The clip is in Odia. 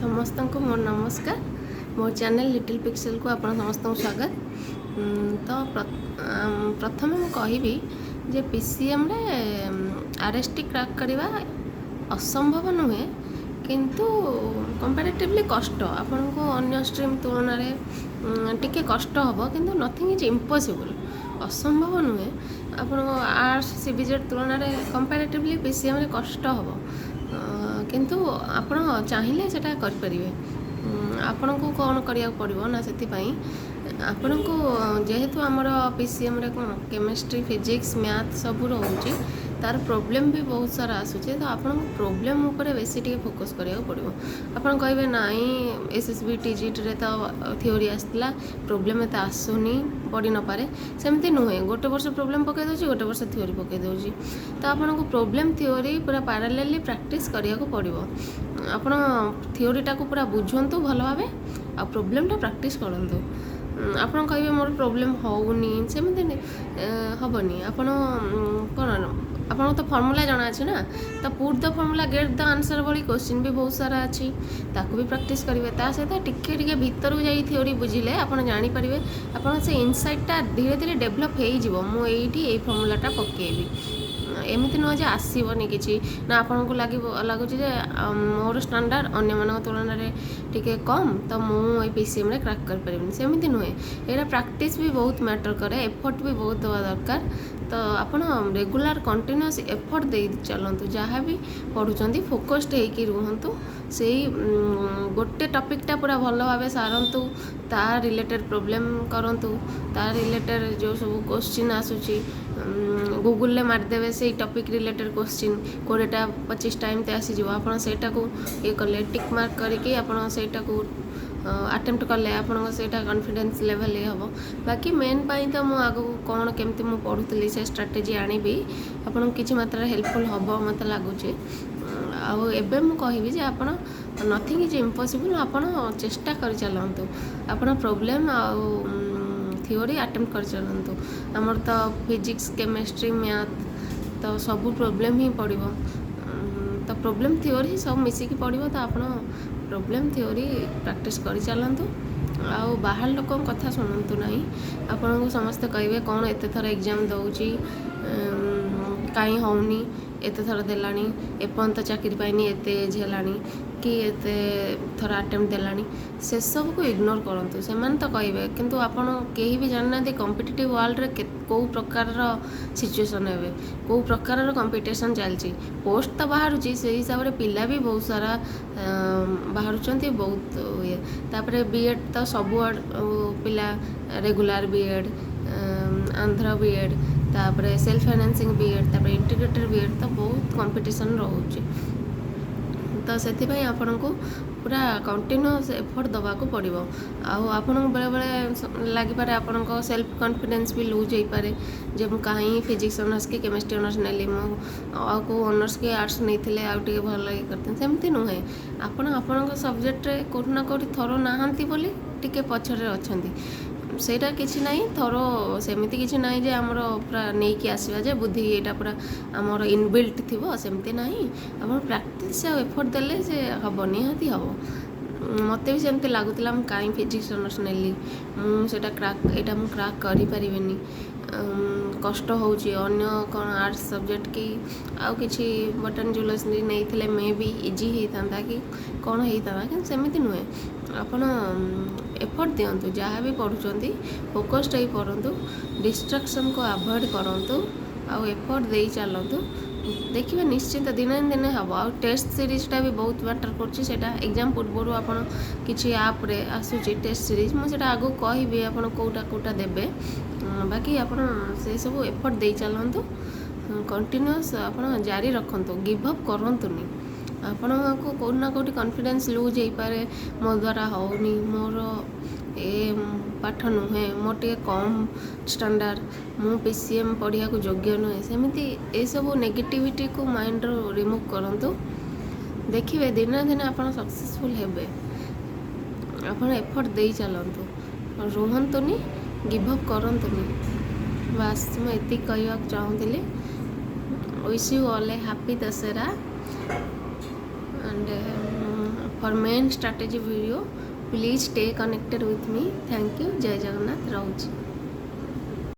ସମସ୍ତଙ୍କୁ ମୋର ନମସ୍କାର। ମୋ ଚ୍ୟାନେଲ୍ ଲିଟିଲ୍ ପିକ୍ସେଲ୍କୁ ଆପଣ ସମସ୍ତଙ୍କୁ ସ୍ୱାଗତ। ତ ପ୍ରଥମେ ମୁଁ କହିବି ଯେ ପିସିଏମ୍ରେ ଆର୍ଏସ୍ଟି କ୍ରାକ୍ କରିବା ଅସମ୍ଭବ ନୁହେଁ, କିନ୍ତୁ କମ୍ପାରେଟିଭଲି କଷ୍ଟ। ଆପଣଙ୍କୁ ଅନ୍ୟ ଷ୍ଟ୍ରିମ୍ ତୁଳନାରେ ଟିକେ କଷ୍ଟ ହେବ, କିନ୍ତୁ ନଥିଙ୍ଗ is impossible. ଅସମ୍ଭବ ନୁହେଁ। ଆପଣଙ୍କ ଆର୍ଟ୍ସ, ସିବିଜେଡ଼ ତୁଳନାରେ କମ୍ପାରେଟିଭଲି ପିସିଏମ୍ରେ କଷ୍ଟ ହେବ, କିନ୍ତୁ ଆପଣ ଚାହିଁଲେ ସେଇଟା କରିପାରିବେ। ଆପଣଙ୍କୁ କ'ଣ କରିବାକୁ ପଡ଼ିବ ନା, ସେଥିପାଇଁ ଆପଣଙ୍କୁ ଯେହେତୁ ଆମର ପିସିଏମ୍ରେ କ'ଣ କେମିଷ୍ଟ୍ରି, ଫିଜିକ୍ସ, ମ୍ୟାଥ୍ ସବୁ ରହୁଛି, ତାର ପ୍ରୋବ୍ଲେମ୍ ବି ବହୁତ ସାରା ଆସୁଛି, ତ ଆପଣଙ୍କୁ ପ୍ରୋବ୍ଲେମ୍ ଉପରେ ବେଶୀ ଟିକେ ଫୋକସ୍ କରିବାକୁ ପଡ଼ିବ। ଆପଣ କହିବେ, ନାଇଁ, ଏସ୍ଏସ୍ବି ଟିଜିଟିରେ ତ ଥିଓରି ଆସିଥିଲା, ପ୍ରୋବ୍ଲେମ୍ ଏତେ ଆସୁନି, ପଡ଼ି ନପାରେ। ସେମିତି ନୁହେଁ। ଗୋଟେ ବର୍ଷ ପ୍ରୋବ୍ଲେମ୍ ପକାଇ ଦେଉଛି, ଗୋଟେ ବର୍ଷ ଥିଓରି ପକାଇ ଦେଉଛି। ତ ଆପଣଙ୍କୁ ପ୍ରୋବ୍ଲେମ୍, ଥିଓରି ପୁରା ପାରାଲେଲି ପ୍ରାକ୍ଟିସ୍ କରିବାକୁ ପଡ଼ିବ। ଆପଣ ଥିଓରିଟାକୁ ପୁରା ବୁଝନ୍ତୁ ଭଲ ଭାବେ ଆଉ ପ୍ରୋବ୍ଲେମ୍ଟା ପ୍ରାକ୍ଟିସ୍ କରନ୍ତୁ। ଆପଣ କହିବେ, ମୋର ପ୍ରୋବ୍ଲେମ୍ ହେଉନି। ସେମିତି ହେବନି। ଆପଣ କ'ଣ, ଆପଣଙ୍କୁ ତ ଫର୍ମୁଲା ଜଣା ଅଛି ନା? ତ "Put the formula, get the answer" ଭଳି କୋଶ୍ଚିନ୍ ବି ବହୁତ ସାରା ଅଛି, ତାକୁ ବି ପ୍ରାକ୍ଟିସ୍ କରିବେ। ତା ସହିତ ଟିକେ ଟିକେ ଭିତରକୁ ଯାଇ ଥିଓରି ବୁଝିଲେ ଆପଣ ଜାଣିପାରିବେ, ଆପଣ ସେ ଇନସାଇଟ୍ଟା ଧୀରେ ଧୀରେ ଡେଭଲପ୍ ହେଇଯିବ, ମୁଁ ଏଇଠି ଏଇ ଫର୍ମୁଲାଟା ପକାଇବି। ଏମିତି ନୁହଁ ଯେ ଆସିବନି କିଛି ନା। ଆପଣଙ୍କୁ ଲାଗୁଛି ଯେ ମୋର ଷ୍ଟାଣ୍ଡାର୍ଡ଼ ଅନ୍ୟମାନଙ୍କ ତୁଳନାରେ ଟିକେ କମ୍, ତ ମୁଁ ଏଇ ପିସିଏମ୍ରେ କ୍ରାକ୍ କରିପାରିବିନି। ସେମିତି ନୁହେଁ। ଏଇଟା ପ୍ରାକ୍ଟିସ୍ ବି ବହୁତ ମ୍ୟାଟର୍ କରେ, ଏଫର୍ଟ ବି ବହୁତ ଦେବା ଦରକାର। ତ ଆପଣ ରେଗୁଲାର କଣ୍ଟିନ୍ୟୁଅସ୍ ଏଫର୍ଟ ଦେଇ ଚାଲନ୍ତୁ। ଯାହା ବି ପଢ଼ୁଛନ୍ତି, ଫୋକସ୍ଡ ହେଇକି ରୁହନ୍ତୁ। ସେଇ ଗୋଟେ ଟପିକ୍ଟା ପୁରା ଭଲ ଭାବେ ସାରନ୍ତୁ, ତା ରିଲେଟେଡ଼୍ ପ୍ରୋବ୍ଲେମ୍ କରନ୍ତୁ, ତା ରିଲେଟେଡ଼୍ ଯେଉଁ ସବୁ କୋଶ୍ଚିନ୍ ଆସୁଛି, ଗୁଗୁଲରେ ମାରିଦେବେ ସେଇ ଟପିକ୍ ରିଲେଟେଡ଼୍ କୋଶ୍ଚିନ୍, 20ଟା 25ଟା ଏମିତି ଆସିଯିବ। ଆପଣ ସେଇଟାକୁ ଇଏ କଲେ, ଟିକ୍ ମାର୍କ କରିକି ଆପଣ ସେଇଟାକୁ ଆଟେମ୍ପ୍ଟ କଲେ, ଆପଣଙ୍କ ସେଇଟା କନଫିଡେନ୍ସ ଲେଭେଲ୍ ଇଏ ହେବ। ବାକି ମେନ୍ ପାଇଁ ତ ମୁଁ ଆଗକୁ କ'ଣ କେମିତି ମୁଁ ପଢ଼ୁଥିଲି, ସେ ଷ୍ଟ୍ରାଟେଜି ଆଣିବି, ଆପଣଙ୍କୁ କିଛି ମାତ୍ରାରେ ହେଲ୍ପଫୁଲ୍ ହେବ ମୋତେ ଲାଗୁଛି। ଆଉ ଏବେ ମୁଁ କହିବି ଯେ ଆପଣ, ନଥିଙ୍ଗ is impossible, ଆପଣ ଚେଷ୍ଟା କରିଚାଲନ୍ତୁ। ଆପଣ ପ୍ରୋବ୍ଲେମ୍ ଆଉ ଥିଓରି ଆଟେମ୍ପ୍ଟ କରିଚାଲନ୍ତୁ। ଆମର ତ ଫିଜିକ୍ସ, କେମିଷ୍ଟ୍ରି, ମ୍ୟାଥ୍ ତ ସବୁ ପ୍ରୋବ୍ଲେମ୍ ହିଁ ପଡ଼ିବ। ତ ପ୍ରୋବ୍ଲେମ୍, ଥିଓରି ସବୁ ମିଶିକି ପଡ଼ିବ। ତ ଆପଣ ପ୍ରୋବ୍ଲେମ୍, ଥିଓରି ପ୍ରାକ୍ଟିସ୍ କରିଚାଲନ୍ତୁ ଆଉ ବାହାର ଲୋକଙ୍କ କଥା ଶୁଣନ୍ତୁ ନାହିଁ। ଆପଣଙ୍କୁ ସମସ୍ତେ କହିବେ, କ'ଣ ଏତେ ଥର ଏକ୍ଜାମ୍ ଦେଉଛି, କାହିଁ ହେଉନି, ଏତେ ଥର ଦେଲାଣି, ଏପର୍ଯ୍ୟନ୍ତ ଚାକିରି ପାଇନି, ଏତେ ଏଜ୍ ହେଲାଣି କି ଏତେ ଥର ଆଟେମ୍ପ୍ଟ ଦେଲାଣି। ସେସବୁକୁ ଇଗ୍ନୋର କରନ୍ତୁ। ସେମାନେ ତ କହିବେ, କିନ୍ତୁ ଆପଣ କେହି ବି ଜାଣିନାହାନ୍ତି କମ୍ପିଟେଟିଭ୍ ୱାର୍ଲଡ଼ରେ କେଉଁ ପ୍ରକାରର ସିଚୁଏସନ୍, ଏବେ କେଉଁ ପ୍ରକାରର କମ୍ପିଟିସନ୍ ଚାଲିଛି। ପୋଷ୍ଟ ତ ବାହାରୁଛି, ସେଇ ହିସାବରେ ପିଲା ବି ବହୁତ ସାରା ବାହାରୁଛନ୍ତି, ବହୁତ ଇଏ। ତାପରେ ବିଏଡ଼୍ ତ ସବୁ ପିଲା, ରେଗୁଲାର ବିଏଡ଼୍, ଆନ୍ଧ୍ର ବିଏଡ଼୍, ତାପରେ ସେଲ୍ଫ ଫାଇନାନ୍ସିଂ ବିଏଡ଼୍, ତାପରେ ଇଣ୍ଟିଗ୍ରେଟେଡ଼୍ ବିଏଡ଼୍, ତ ବହୁତ କମ୍ପିଟିସନ୍ ରହୁଛି। ତ ସେଥିପାଇଁ ଆପଣଙ୍କୁ ପୁରା କଣ୍ଟିନ୍ୟୁଅସ୍ ଏଫର୍ଟ ଦେବାକୁ ପଡ଼ିବ। ଆଉ ଆପଣଙ୍କୁ ବେଳେବେଳେ ଲାଗିପାରେ, ଆପଣଙ୍କ ସେଲ୍ଫ କନଫିଡେନ୍ସ ବି ଲୁଜ୍ ହେଇପାରେ ଯେ ମୁଁ କାହିଁ ଫିଜିକ୍ସ ଅନର୍ସ କି କେମିଷ୍ଟ୍ରି ଅନର୍ସ ନେଲି, ମୁଁ ଆଉ କେଉଁ ଅନର୍ସ କି ଆର୍ଟ୍ସ ନେଇଥିଲେ ଆଉ ଟିକେ ଭଲ ଇଏ କରିଥାନ୍ତି। ସେମିତି ନୁହେଁ। ଆପଣ ଆପଣଙ୍କ ସବଜେକ୍ଟରେ କେଉଁଠି ନା କେଉଁଠି ଥରୋ ନାହାନ୍ତି ବୋଲି ଟିକେ ପଛରେ ଅଛନ୍ତି, ସେଇଟା କିଛି ନାହିଁ। ଥରୋ ସେମିତି କିଛି ନାହିଁ ଯେ ଆମର ପୁରା ନେଇକି ଆସିବା ଯେ ବୁଦ୍ଧି, ଏଇଟା ପୁରା ଆମର ଇନବିଲ୍ଟ ଥିବ, ସେମିତି ନାହିଁ। ଆପଣ ପ୍ରାକ୍ଟିସ୍ ଆଉ ଏଫର୍ଟ ଦେଲେ ସେ ହେବ, ନିହାତି ହେବ। ମୋତେ ବି ସେମିତି ଲାଗୁଥିଲା, ମୁଁ କାହିଁ ଫିଜିକ୍ସ ଅନର୍ସ ନେଲି, ମୁଁ ସେଇଟା କ୍ରାକ୍, ଏଇଟା ମୁଁ କ୍ରାକ୍ କରିପାରିବିନି, କଷ୍ଟ ହେଉଛି। ଅନ୍ୟ କ'ଣ ଆର୍ଟ୍ସ ସବଜେକ୍ଟ କି ଆଉ କିଛି ବଟାନି, ଜୁଲୋଜି ନେଇଥିଲେ ମେ ବି ଇଜି ହେଇଥାନ୍ତା କି କ'ଣ ହେଇଥାନ୍ତା। କିନ୍ତୁ ସେମିତି ନୁହେଁ। ଆପଣ ଏଫର୍ଟ ଦିଅନ୍ତୁ। ଯାହା ବି ପଢ଼ୁଛନ୍ତି, ଫୋକସ୍ଡ ହେଇ ପଢ଼ନ୍ତୁ, ଡିଷ୍ଟ୍ରାକ୍ସନ୍କୁ ଆଭଏଡ଼ କରନ୍ତୁ ଆଉ ଏଫର୍ଟ ଦେଇ ଚାଲନ୍ତୁ। ଦେଖିବେ, ନିଶ୍ଚିନ୍ତ ଦିନେ ନା ଦିନେ ହେବ। ଆଉ ଟେଷ୍ଟ ସିରିଜ୍ଟା ବି ବହୁତ ମ୍ୟାଟର୍ କରୁଛି। ସେଇଟା ଏକ୍ଜାମ୍ ପୂର୍ବରୁ ଆପଣ କିଛି ଆପ୍ରେ ଆସୁଛି ଟେଷ୍ଟ ସିରିଜ୍, ମୁଁ ସେଇଟା ଆଗକୁ କହିବି ଆପଣ କେଉଁଟା କେଉଁଟା ଦେବେ। ବାକି ଆପଣ ସେସବୁ ଏଫର୍ଟ ଦେଇ ଚାଲନ୍ତୁ, କଣ୍ଟିନ୍ୟୁଅସ୍ ଆପଣ ଜାରି ରଖନ୍ତୁ, ଗିଭ୍ ଅପ୍ କରନ୍ତୁନି। ଆପଣଙ୍କୁ କେଉଁଠି ନା କେଉଁଠି କନଫିଡେନ୍ସ ଲୁଜ୍ ହେଇପାରେ, ମୋ ଦ୍ୱାରା ହେଉନି, ମୋର ଏ ପାଠ ନୁହେଁ, ମୋର ଟିକେ କମ୍ ଷ୍ଟାଣ୍ଡାର୍ଡ଼, ମୁଁ ପିସିଏମ୍ ପଢ଼ିବାକୁ ଯୋଗ୍ୟ ନୁହେଁ, ସେମିତି ଏସବୁ ନେଗେଟିଭିଟିକୁ ମାଇଣ୍ଡରୁ ରିମୁଭ୍ କରନ୍ତୁ। ଦେଖିବେ, ଦିନେ ନା ଦିନେ ଆପଣ ସକ୍ସେସଫୁଲ୍ ହେବେ। ଆପଣ ଏଫର୍ଟ ଦେଇ ଚାଲନ୍ତୁ, ରୁହନ୍ତୁନି, ଗିଭ୍ ଅପ୍ କରନ୍ତୁନି। ବାସ୍, ମୁଁ ଏତିକି କହିବାକୁ ଚାହୁଁଥିଲି। Wish you all a happy Dussehra and For main strategy video, please stay connected with me. Thank you. Jay Jagannath. ରହୁଛି।